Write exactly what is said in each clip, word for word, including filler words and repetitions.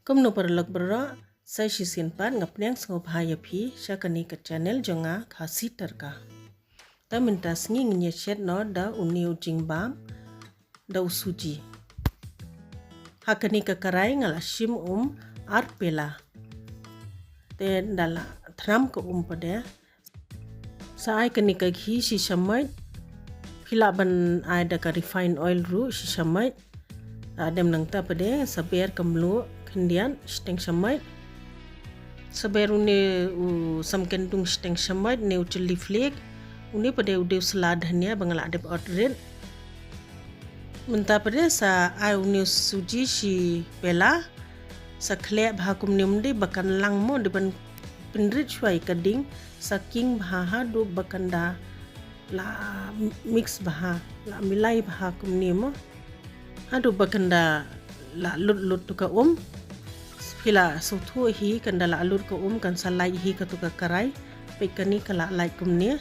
Kumno paralok baroh, sa shisien pat nga pdiang sngewbha ïa phi sha kane ka channel jong nga Khasi Tadka. Te mynta sngi ngin ïa shet noh da une u jingbam da u suji. Ha kane ka karai nga la shim um ar pela. Te da la thram ka um pat de. Sa ai kane ka ghi shi shamoit. Phi lah ban ai da ka refined oil ruh shi shamoit. Hadem nangta pat de sa ber ka mluh khyndiat shiteng shamoit. Sa ber une u samken dung shiteng shamoit, ne u chilli flake. Une pat de u dei u sla dhania ba nga la dep ot rit. Mynta pat de sa ai une u suji shi pela. Sa khleh bha kumne, ym dei ba kan lang mo, dei ban pynrit shuwa ïa ka ding, sa king bha haduh ba kan da la mix bha, la milai bha kumne mo. Haduh ba kan da la lut lut tu ka um. Phi la sngewthuh hi kan da la lut ka um, kan sa lait hi katu ka karai. Peit kane ka la lait kumne.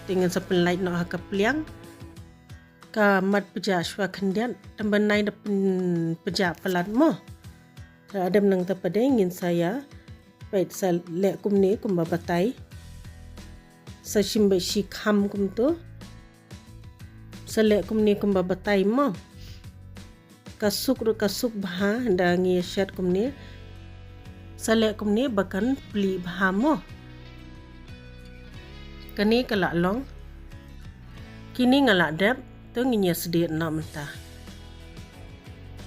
Te ngan sa pynlait noh ha ka pliang. Ka mat pjah shuwa khyndiat, tang ban nai da pyn-, pjah palat mo. Hadem nangta pat de ngin sa ïa peit sa leh kumne kumba batai. Sa shim beit shi kham kumtu. Sa leh kumne kumba batai mo. Ka suk ruh ka suk bha da ngi shet kumne. Sa leh kumne ba kan plie bha mo. Kane ka la long. Kine nga la dep, to ngin ïa sdieh noh mynta.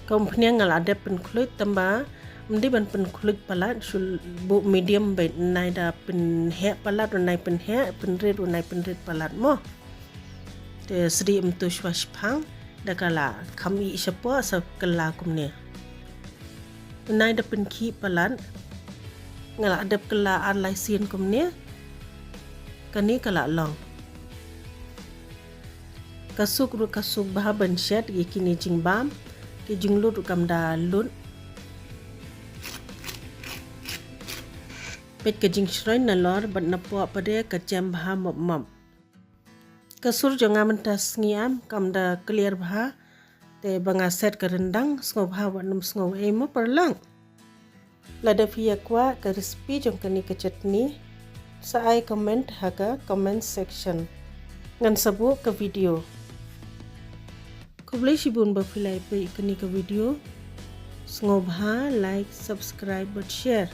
Ka umphniang nga la dep pynkhluit, tang ba ym dei ban pynkhluit palat, shu buh medium beit, nai da pynheh palat, nai pynheh, pynrit, nai pynrit palat mo. Te sdieh mynta shuwa shipang, da ka la kham ih shapoh sa kylla kumne. Nai da pynkhih palat, nga la dep kylla ar lai sien kumne. Kane ka la long. Ka suk ruh ka suk bha ban shet ïa kine jingbam, ki jinglut ruh kam da lut. Peit ka jingshroi nalor bad napoh pat de ka jem bha mop mop. Ka sur jong nga mynta sngi am kam da clear bha. Te ba nga set ka ryndang, sngewbha wat nym sngew ei mo paralok. Lada phi ïa kwah ka recipe jong kane ka chutney, sa ai comment ha ka comment section. Ngan sa buh ka video. Khublei shibun ba phi la ïa peit kane ka video. Sngewbha like, subscribe bad share.